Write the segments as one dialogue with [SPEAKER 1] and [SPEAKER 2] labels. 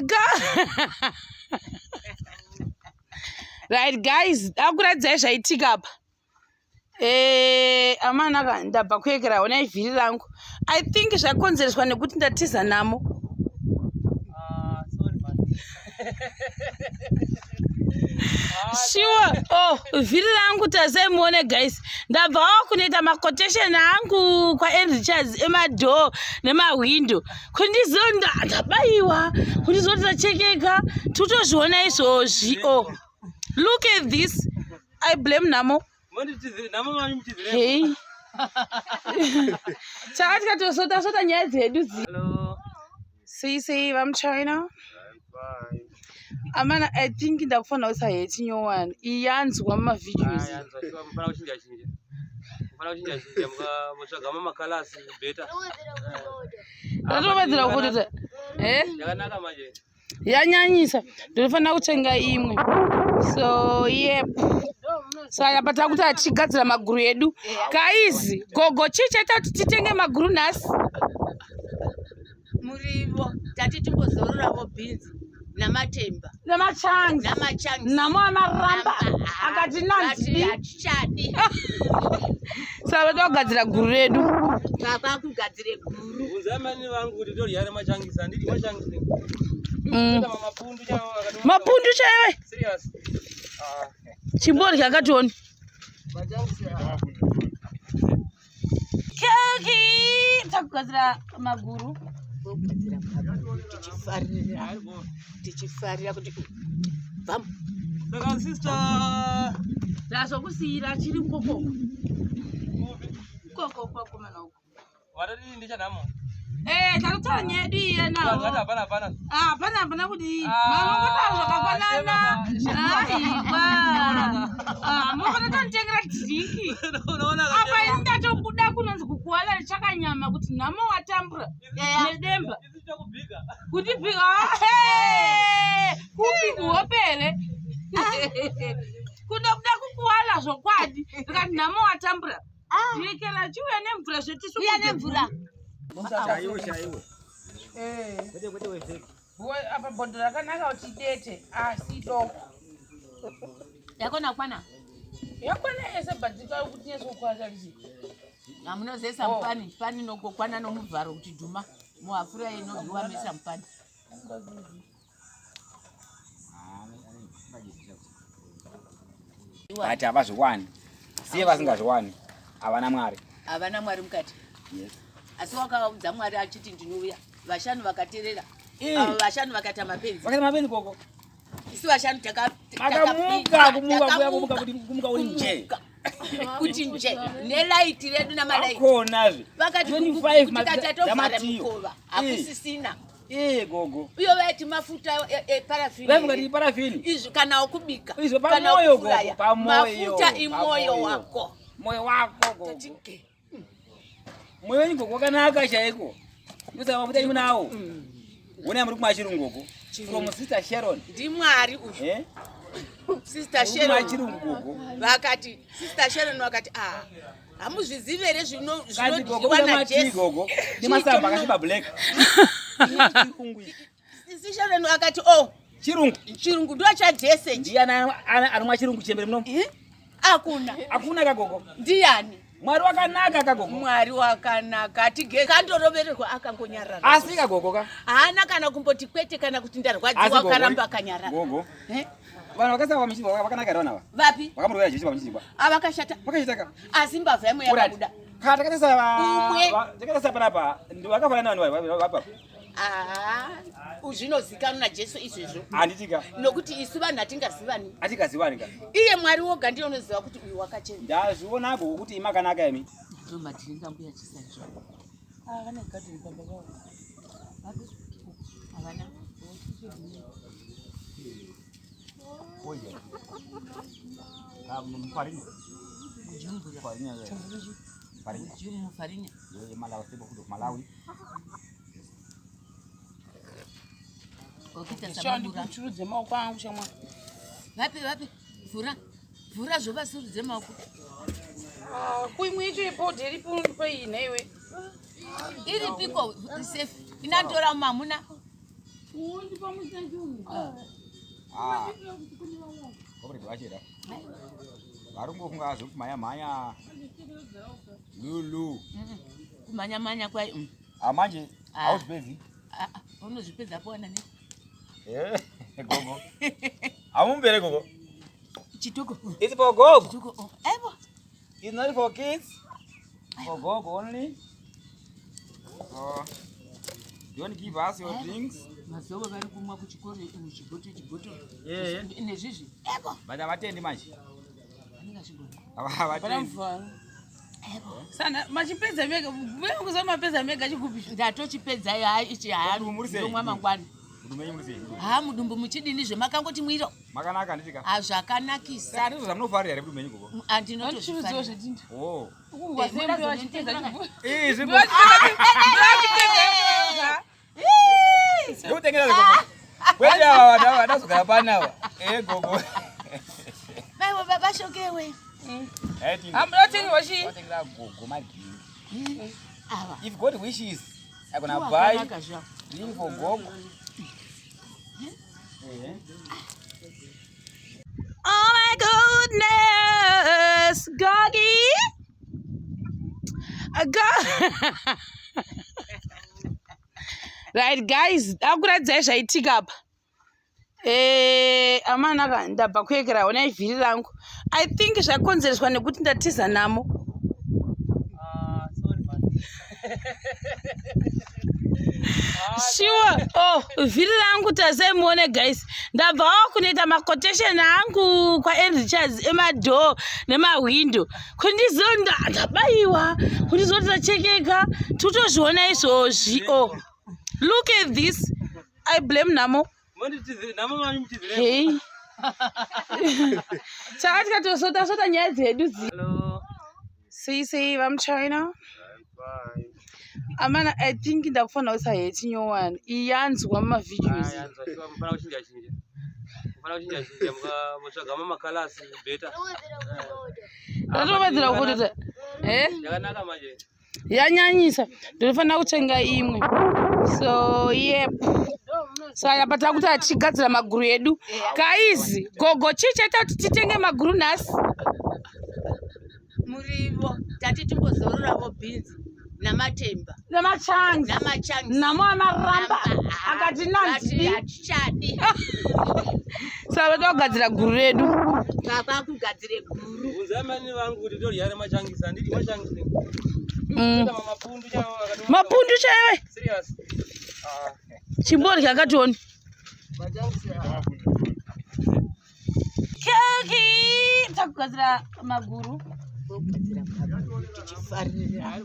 [SPEAKER 1] Ga Right guys, dakuradzai zvaitika apa. Eh, amana ka ndabva kuekera honai vhiri rangu. I think zvakonzereswa nekuti ndatiza namo.
[SPEAKER 2] Ah, sorry man.
[SPEAKER 1] Sure. Oh, vhiri rangu tasai muone guys. Ndabvawo kunoita maquotation angu kwaAndy Richards emadoor nemahwindo. Kundizonda ndabayiwa, kundizoti ndachekeka. Totozviona izvozvi. Oh. Look at this. I blame Namo.
[SPEAKER 2] Monditizire, namo mami mutizire.
[SPEAKER 1] Hey. Saka tikatosota sota nyaya dzedu dzi.
[SPEAKER 2] Hello.
[SPEAKER 1] Sei sei vamuchina.
[SPEAKER 3] I'm fine.
[SPEAKER 1] Amana I think ndakufanira kuisa heti nyowani. Iyi yanzwa mumavideos.
[SPEAKER 2] Ah, yanzwa shuwa mufana kuchinja chinja. Mufana kuchinja chinja muka mutsvaga mama colors better.
[SPEAKER 1] Ndatowedzera kufotota. Eh?
[SPEAKER 2] Yakanaka manje.
[SPEAKER 1] Yanyanyisa. Ndinofanira kutenga imwe. So yep. Saka apa takuti tichigadzira maguru edu. Guys, gogo chii chaita kuti titenge maguru nhasi?
[SPEAKER 4] Murivo tati timbozororavo bhinzi namatemba
[SPEAKER 1] Nemachangi.
[SPEAKER 4] namachangi
[SPEAKER 1] Namo amaramba akati nanzi.
[SPEAKER 4] hatichadi
[SPEAKER 1] Saka toda kugadzira guru redu.
[SPEAKER 4] kwakugadzire guru.
[SPEAKER 2] Bvunzai mani vangu kuti todya remachangisi handidi machangisi. Kuita mapundu chaiwo akati.
[SPEAKER 1] Mapundu chaiwe.
[SPEAKER 2] Serious. Ah,
[SPEAKER 1] Chimborya kationi.
[SPEAKER 2] machangisi. ah.
[SPEAKER 1] Keki takugadzira maguru.
[SPEAKER 4] Kugadzira maguru tichifarira tichifarira kuti bvam.
[SPEAKER 2] Saka sister
[SPEAKER 1] Ndazokusiyira chiri koko. Koko kwako mana uko.
[SPEAKER 2] Watati ndichanhamo.
[SPEAKER 1] Eh, takutaura nyaya yedu iye
[SPEAKER 2] Vanhu vati
[SPEAKER 1] nawo.
[SPEAKER 2] hapana hapana.
[SPEAKER 1] Ah, hapana hapana kudii.
[SPEAKER 2] Ah,
[SPEAKER 1] Mamwe zvakafanana.
[SPEAKER 2] shema,
[SPEAKER 1] Aiwa. Ah, mufana tanditengera drink.
[SPEAKER 2] Unoona
[SPEAKER 1] Apa ini ndatobuda kunonzi kukuwala richakanyama kuti nhamo watambura nedemba.
[SPEAKER 2] Isi chakubika.
[SPEAKER 1] Kuti bika kupi kuhope here? Kunobuda kukuwala zvokwadi ndikati nhamo watambura. Rekera chiuya nemvura zvetisu.
[SPEAKER 4] Uya nemvura.
[SPEAKER 3] Chaiwo chaiwo.
[SPEAKER 1] Eh.
[SPEAKER 3] Kwete kwete wefeki.
[SPEAKER 1] Apa bhodho rakanaka kuti dete asi doko.
[SPEAKER 4] Yakona kwana.
[SPEAKER 1] Yakwana yese but kuti nyatsokwata kuti
[SPEAKER 4] Hamunozesa mupani pani nokokwana nomuvharo kuti dhuma muhafura inodyiwa mesa mupani.
[SPEAKER 3] But havazviwani. Siye vasingazviwani. Havana Mwari.
[SPEAKER 4] Havana Mwari mukati.
[SPEAKER 3] Yes.
[SPEAKER 4] Asi wakavaudza Mwari achiti ndinouya. Vashanu vakaterera.
[SPEAKER 3] Eh.
[SPEAKER 4] Ava vashanu vakaita mapenzi.
[SPEAKER 3] Vakaita mapenzi koko.
[SPEAKER 4] Isu vashanu
[SPEAKER 3] Makamuka kumuka kuya kumuka kuti kumuka uri nje.
[SPEAKER 4] takamuka. Kuti nje nelaiti redu namalaiti.
[SPEAKER 3] Akonazve.
[SPEAKER 4] Vakati
[SPEAKER 3] 25
[SPEAKER 4] tikati tatovhara
[SPEAKER 3] dzamatiyo.
[SPEAKER 4] mukova
[SPEAKER 3] Eh.
[SPEAKER 4] hakusisina.
[SPEAKER 3] Eh gogo.
[SPEAKER 4] Uyo vaiti mafuta eparafini.
[SPEAKER 3] Vaifunga kuti parafini.
[SPEAKER 4] Izvi kana okubika.
[SPEAKER 3] Izvo
[SPEAKER 4] kana
[SPEAKER 3] pamoyo
[SPEAKER 4] okufuraya.
[SPEAKER 3] gogo, pamoyo.
[SPEAKER 4] Mafuta imoyo
[SPEAKER 3] pamoyo.
[SPEAKER 4] wako.
[SPEAKER 3] Moyo wako gogo.
[SPEAKER 4] Tati ke.
[SPEAKER 3] Moyo wenyu gogo wakanaka chaiko. Ndosaka mafuta imunawo. Wona muri kumachirungu gogo. From Sister Sharon.
[SPEAKER 4] NdiMwari uyu.
[SPEAKER 3] Eh?
[SPEAKER 4] Sister Sharon.
[SPEAKER 3] Kumachirungu gogo.
[SPEAKER 4] Vakati Sister Sharon vakati ah hamuzvizivi here
[SPEAKER 3] Kanzi gogo
[SPEAKER 4] zvinodyiwa
[SPEAKER 3] uda matii
[SPEAKER 4] naJesu.
[SPEAKER 3] gogo. Nemasamba akasviba black. Chirungu ichi.
[SPEAKER 4] Sister Sharon vakati oh
[SPEAKER 3] Chirungu.
[SPEAKER 4] chirungu ndo chaJesu ichi.
[SPEAKER 3] Ndiani anomwa chirungu chembere muno?
[SPEAKER 4] Eh? Hakuna.
[SPEAKER 3] Hakuna kagogo.
[SPEAKER 4] Ndiani?
[SPEAKER 3] Mwari wakanaka kagogo.
[SPEAKER 4] Mwari wakanaka atige kandorovererwa akangonyarara.
[SPEAKER 3] Asi kagogo ka.
[SPEAKER 4] Haana kana kumboti kwete kana kuti
[SPEAKER 3] Asi
[SPEAKER 4] ndarwadziwa
[SPEAKER 3] gogo.
[SPEAKER 4] akaramba akanyarara.
[SPEAKER 3] Gogo.
[SPEAKER 4] Eh?
[SPEAKER 3] Vanhu vakasava pamuchinjikwa vakanaka here vanhu ava?
[SPEAKER 4] Vapi?
[SPEAKER 3] Vakamurwira Jesu pamuchinjikwa.
[SPEAKER 4] Avakashata.
[SPEAKER 3] Vakashata ka.
[SPEAKER 4] Asi mbavha yamwe yakabuda.
[SPEAKER 3] Kana takatarisa
[SPEAKER 4] Umwe.
[SPEAKER 3] takatarisa panapa vakafanana nevanhu vari vapa.
[SPEAKER 4] Ah, zvinozikanwa naJesu izvezvo.
[SPEAKER 3] Handiti ka.
[SPEAKER 4] Nokuti isu vanhu hatingazivani.
[SPEAKER 3] Hatingazivani ka.
[SPEAKER 4] Iye Mwari woga ndiye unoziva kuti uyu wakachena.
[SPEAKER 3] Ndazviona gogo kuti imi makanaka imi.
[SPEAKER 4] Ndo madhiringi angu yachisaizvo.
[SPEAKER 1] Ah, vane garden baba vavo.
[SPEAKER 4] Havana.
[SPEAKER 3] Bujumbura. Farinya.
[SPEAKER 4] Bujumu farinya.
[SPEAKER 3] Yeah, Malawi, staple food of Malawi.
[SPEAKER 4] Wakuita
[SPEAKER 1] Sha
[SPEAKER 4] sababura.
[SPEAKER 1] ndikuchurudze maoko angu shamwa.
[SPEAKER 4] Vapi vapi. Vhura. Vhura zvovasurudze maoko.
[SPEAKER 1] Ah, kuimwe icho ibhodhi iripo pei nhaiwe.
[SPEAKER 4] Iripiko safe. Inantora mamuna.
[SPEAKER 3] Ah. Comrade vachera. Vari kungofunga zvekumhanya mhanya. Lulu.
[SPEAKER 4] Kumhanya mhanya kwai.
[SPEAKER 3] Ah manje
[SPEAKER 4] Ah.
[SPEAKER 3] hauzvipedzi.
[SPEAKER 4] Ah, ah, unozvipedza pona ne.
[SPEAKER 3] Eh, gogo. Hamumbere gogo.
[SPEAKER 4] Chitoko.
[SPEAKER 3] It's for gogo.
[SPEAKER 4] Chitoko. Oh, Aiwa.
[SPEAKER 3] It's not for kids. For gogo only. So don't give us your drinks.
[SPEAKER 4] Mazowe vari kumwa kuchikoro chibhoto chibhoto.
[SPEAKER 3] Yeah.
[SPEAKER 4] Nezvizvi. Aiwa.
[SPEAKER 3] But havatendi manje.
[SPEAKER 4] Anenge achigona.
[SPEAKER 3] Havatendi.
[SPEAKER 1] Sana machipedza mega mekuza mapedza mega chigupi.
[SPEAKER 4] Ndatochipedza hai ichi
[SPEAKER 3] Mudumbu muri sei?
[SPEAKER 4] ndomwa mangwana.
[SPEAKER 3] Mudumbu muri sei?
[SPEAKER 4] Ha mudumbu muchidini zvemakangoti mwiro.
[SPEAKER 3] Makanaka handiti ka?
[SPEAKER 4] Ah zvakanakisa.
[SPEAKER 3] Saka ndizvo zvamunofarira here mudumbu menyu gogo?
[SPEAKER 4] Andinotozvifarira.
[SPEAKER 1] zvedinda.
[SPEAKER 3] Oh.
[SPEAKER 1] Wazembe wachipedza chigupi.
[SPEAKER 3] Eh, zvipo.
[SPEAKER 1] Wachipedza.
[SPEAKER 3] Ndikutengera gogo. Kwete ava vanhu ava vandazogara panava. Eh gogo.
[SPEAKER 4] Vaiwa babashokewe.
[SPEAKER 3] Haiti.
[SPEAKER 1] Hamuna kutengerwa chii?
[SPEAKER 3] Ndikutengera gogo madrink.
[SPEAKER 4] Ava.
[SPEAKER 3] If God wishes, I'm gonna buy
[SPEAKER 4] Wakanaka zvavo.
[SPEAKER 3] drink for gogo. Eh.
[SPEAKER 1] Oh my goodness, Goggy. Go right guys, dakuratidzai zvaitika apa. Amanaka ndabva kuekera ona ivhiri rangu. I think zvakonzereswa nekuti ndatiza namo.
[SPEAKER 2] Ah, sorry man.
[SPEAKER 1] Sure. Oh, vhiri rangu tasai muone guys. Ndabvawo kunoita maquotation angu kwaAndy Richards emadoor nemahwindo. Kundizo ndabayiwa, kundizo ndachekeka. Tutozviona izvozvi. Oh. Look at this. I blame Namo.
[SPEAKER 2] Monditizire, namo mami mutizire.
[SPEAKER 1] Hey. Saka tikatosota sota nyaya dzedu dzi.
[SPEAKER 2] Hello.
[SPEAKER 1] Sei sei vamuchina.
[SPEAKER 2] I'm fine.
[SPEAKER 1] Amana I think ndakufanira kuisa heti nyowani. Iyi yanzwa mumavideos.
[SPEAKER 2] Ah, yanzwa shuwa mufana kuchinja chinja. Mufana kuchinja chinja mukatsvaga mamakalasi better.
[SPEAKER 1] Ndatowedzera kutota. Eh?
[SPEAKER 2] Yakanaka manje.
[SPEAKER 1] Yanyanyisa. Ndinofanira kutenga imwe. So yep. Saka apa takuti tichigadzira maguru edu. Guys, gogo chii chaita kuti titenge maguru nhasi?
[SPEAKER 4] Murivo. Tati timbozororavo bhinzi namatemba
[SPEAKER 1] Namachangi.
[SPEAKER 4] namachangi.
[SPEAKER 1] Namo amaramba. Akati nanzi.
[SPEAKER 4] Hatichadi.
[SPEAKER 1] Saka toda kugadzira guru redu.
[SPEAKER 4] Baba kugadzire guru.
[SPEAKER 2] Bvunzai mani vangu kuti ndorya remachangisi handidi machangisi. Kuita mamapundu chaiwo akati.
[SPEAKER 1] Mapundu chaiwe.
[SPEAKER 2] Serious. Ah,
[SPEAKER 1] Chimborya kationi.
[SPEAKER 2] machangisi. Ah.
[SPEAKER 1] Keki. Takugadzira maguru.
[SPEAKER 4] Kugadzira maguru tichifarira.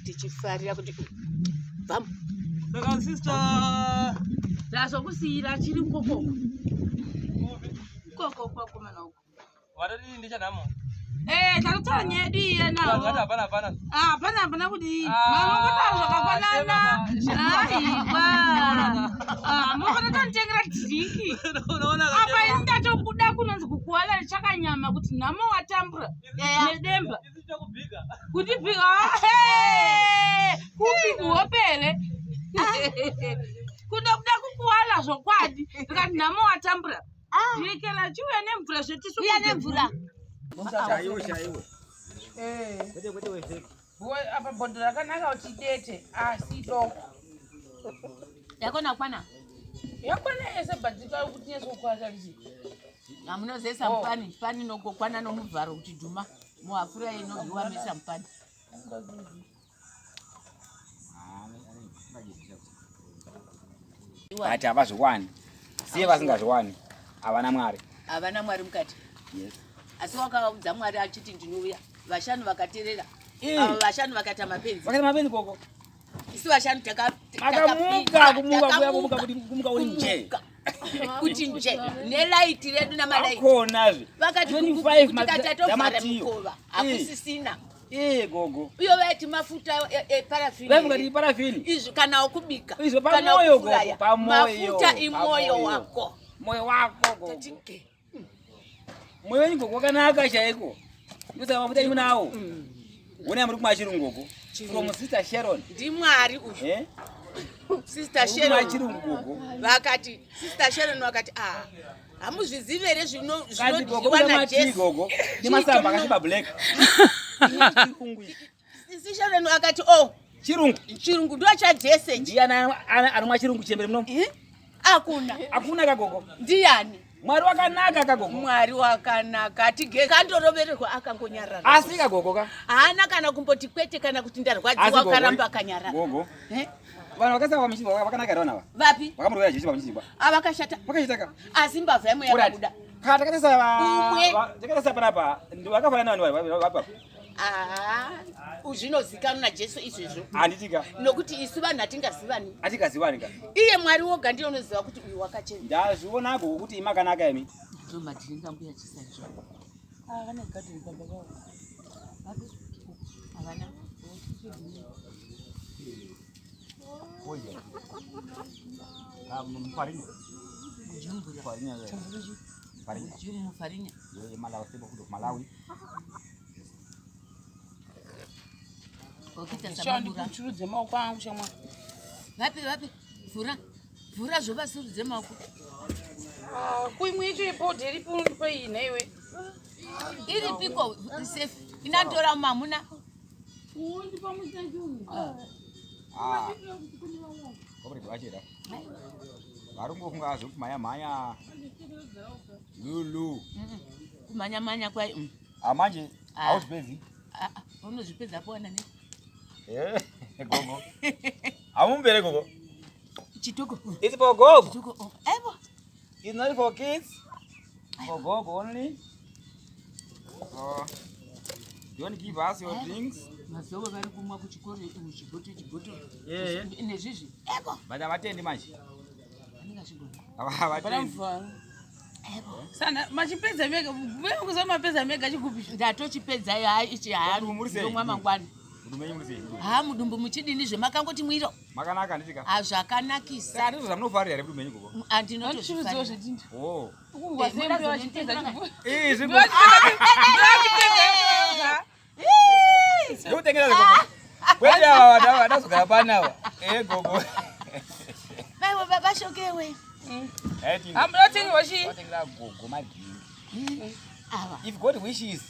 [SPEAKER 4] Tichifarira kuti bam.
[SPEAKER 2] Saka sister.
[SPEAKER 1] Ndazokusiyira chiri ukoko.
[SPEAKER 2] Kupi?
[SPEAKER 1] Ukoko kwakomana uko.
[SPEAKER 2] Watati ndichanhamo.
[SPEAKER 1] Eh, takutaura nyaya yedu iye
[SPEAKER 2] Ngati
[SPEAKER 1] nawo.
[SPEAKER 2] hapana hapana.
[SPEAKER 1] Ah, hapana hapana kuti
[SPEAKER 2] Ah,
[SPEAKER 1] manongotaura zvakafanana.
[SPEAKER 2] shema,
[SPEAKER 1] Aiwa. Ah, mofana tonditengera dhiriki.
[SPEAKER 2] Unoona
[SPEAKER 1] Apa ini ndatobuda kunonzi kukuwala chakanyama kuti nhamo watambura nedemba.
[SPEAKER 2] Isi chokubika.
[SPEAKER 1] Kuti bika kupi kuhopere. Kundobuda kukuwala zvokwadi ndikati nhamo watambura. Dhirikera chiuya nemvura zvetisu.
[SPEAKER 4] Uya nemvura.
[SPEAKER 3] Chaiwo chaiwo.
[SPEAKER 1] Eh.
[SPEAKER 3] Kwete kwete wefeki.
[SPEAKER 1] Apa bhodho rakanaka kuti dete asi doko.
[SPEAKER 4] Yakona kwana.
[SPEAKER 1] Yakwana yese bhadzika kuti nyatsokwata kuti
[SPEAKER 4] Hamunozesa mupani. Pani inogokwana nomuvharo kuti dhuma. Muhafura inodyiwa mesa mupani.
[SPEAKER 3] But havazviwani. Siye vasingazviwani. Havana Mwari.
[SPEAKER 4] Havana Mwari mukati.
[SPEAKER 3] Yes.
[SPEAKER 4] Asi wakavaudza Mwari achiti ndinouya. Vashanu vakaterera.
[SPEAKER 3] Eh.
[SPEAKER 4] Ava vashanu vakaita mapenzi.
[SPEAKER 3] Vakaita mapenzi gogo.
[SPEAKER 4] Isu vashanu
[SPEAKER 3] Makamuka kumuka kuya kumuka kuti kumuka uri nje.
[SPEAKER 4] Kuti nje. Nelaiti redu namalaiti.
[SPEAKER 3] Akonazve.
[SPEAKER 4] Vakati
[SPEAKER 3] 25
[SPEAKER 4] kuti tatovhara
[SPEAKER 3] dzamatiyo.
[SPEAKER 4] mukova. Hakusisina.
[SPEAKER 3] Eh gogo.
[SPEAKER 4] Uyo vaiti mafuta eparafini.
[SPEAKER 3] Vaifunga kuti parafini.
[SPEAKER 4] Izvi kana okubika.
[SPEAKER 3] Izvo
[SPEAKER 4] kana
[SPEAKER 3] pamoyo
[SPEAKER 4] okufuraya.
[SPEAKER 3] gogo, pamoyo.
[SPEAKER 4] Mafuta imoyo
[SPEAKER 3] pamoyo.
[SPEAKER 4] wako.
[SPEAKER 3] Moyo wako gogo.
[SPEAKER 4] Tati ke.
[SPEAKER 3] Moyo wenyu gogo wakanaka chaiko. Ndosaka mafuta munawo. Wona muri kumachirungu gogo. From Sister Sharon.
[SPEAKER 4] NdiMwari uyu.
[SPEAKER 3] Eh?
[SPEAKER 4] Sister Sharon
[SPEAKER 3] Chirungu gogo.
[SPEAKER 4] Vakati Sister Sharon vakati, ah, hamuzvizivi here
[SPEAKER 3] Kanti gogo
[SPEAKER 4] zvinodyiwa
[SPEAKER 3] kuda matii
[SPEAKER 4] naJesu?
[SPEAKER 3] gogo. Nemasamba akasviba black. Chirungu ichi.
[SPEAKER 4] Sister Sharon akati, oh,
[SPEAKER 3] Chirungu.
[SPEAKER 4] chirungu ndo chaJesu ichi.
[SPEAKER 3] Ndiani anomwa chirungu chembere muno?
[SPEAKER 4] Eh? Hakuna.
[SPEAKER 3] Hakuna kagogo.
[SPEAKER 4] Ndiani?
[SPEAKER 3] Mwari wakanaka kagogo.
[SPEAKER 4] Mwari wakanaka, atige kandorovererwa akangonyarara.
[SPEAKER 3] Asi kagogo ka.
[SPEAKER 4] Haana kana kumboti kwete kana kuti
[SPEAKER 3] Asi
[SPEAKER 4] ndarwadziwa,
[SPEAKER 3] gogo.
[SPEAKER 4] akaramba akanyarara.
[SPEAKER 3] Gogo.
[SPEAKER 4] Eh?
[SPEAKER 3] Vanhu vakasava pamuchinjikwa vakanaka here vanhu ava?
[SPEAKER 4] Vapi?
[SPEAKER 3] Vakamurwira Jesu pamuchinjikwa.
[SPEAKER 4] Avakashata.
[SPEAKER 3] Vakashata ka.
[SPEAKER 4] Asi mbavha yamwe yakabuda.
[SPEAKER 3] Kana takatarisa
[SPEAKER 4] Umwe.
[SPEAKER 3] takatarisa panapa vakafanana nevanhu vari vapi?
[SPEAKER 4] Ah, zvinozikanwa naJesu izvezvo.
[SPEAKER 3] Handiti ka.
[SPEAKER 4] Nokuti isu vanhu hatingazivani.
[SPEAKER 3] Hatingazivani ka.
[SPEAKER 4] Iye Mwari woga ndiye unoziva kuti uyu wakachena.
[SPEAKER 3] Ndazviona gogo kuti imakanaka imi.
[SPEAKER 4] Ndomadhiringa mbuya chisaizvo.
[SPEAKER 1] Vane gadheni baba vavo.
[SPEAKER 4] Havana. Mufarinya.
[SPEAKER 3] Malawi.
[SPEAKER 4] Wakuita samabura.
[SPEAKER 1] Ndikuchurudze maoko angu shamwa.
[SPEAKER 4] Vapi vapi. Vhura. Vhura zvovasurudze maoko.
[SPEAKER 1] Kuimwe icho ipodhi iripo pei nhaiwe?
[SPEAKER 4] Iripiko safe. Inanditora mamuna.
[SPEAKER 3] Ah. Kobre vachera. Varungu zvekumhanya mhanya. Lulu.
[SPEAKER 4] Kumhanya mhanya kwai.
[SPEAKER 3] Ah manje
[SPEAKER 4] Ah.
[SPEAKER 3] hauzvipedzi.
[SPEAKER 4] Ah, ah, unozvipedza powana ne.
[SPEAKER 3] Eh, gogo. Hamumbere gogo.
[SPEAKER 4] Chitoko.
[SPEAKER 3] It's for gogo.
[SPEAKER 4] Chitoko. Oh, Evo.
[SPEAKER 3] It's not for kids. For gogo only. So, don't give us your drinks.
[SPEAKER 4] Mazowe vari kumwa kuchikoro chibhoto chibhoto.
[SPEAKER 3] Yeah.
[SPEAKER 4] Nezvizvi. Evo.
[SPEAKER 3] But havatendi manje.
[SPEAKER 4] Anenge achigona.
[SPEAKER 3] Havatendi.
[SPEAKER 4] Evo.
[SPEAKER 1] Sana machipedza mega, mekuza mapedza mega chigupi.
[SPEAKER 4] Ndatochipedza ha ichi ha
[SPEAKER 3] Mudumbu muri sei?
[SPEAKER 4] ndomwa mangwana.
[SPEAKER 3] Mudumbu menyu muri sei?
[SPEAKER 4] Ha mudumbu muchidini zvemakangoti mwiro.
[SPEAKER 3] Makanaka handiti ka?
[SPEAKER 4] Ha zvakanakisa.
[SPEAKER 3] Saka ndizvo zvamunofarira here mudumbu menyu gogo?
[SPEAKER 1] Andichurudzewo
[SPEAKER 4] Andinotozvifarira.
[SPEAKER 1] zvedhindo.
[SPEAKER 3] Oh.
[SPEAKER 1] Ukungwa sei mbuya vachipedza chigupi.
[SPEAKER 3] Eh, zvipo.
[SPEAKER 1] Mbuya vachipedza.
[SPEAKER 3] Ndikutengera gogo. Kwete ava vanhu ava vandazogara panapa. Eh gogo.
[SPEAKER 4] Maiwe baba shokewe.
[SPEAKER 3] Haiti.
[SPEAKER 1] Hamuna chii?
[SPEAKER 3] Watengera gogo madrink.
[SPEAKER 4] Ava.
[SPEAKER 3] If God wishes,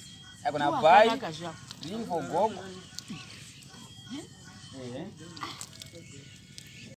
[SPEAKER 3] I'm gonna buy
[SPEAKER 4] Wakanaka zvako.
[SPEAKER 3] drink for gogo. Eh.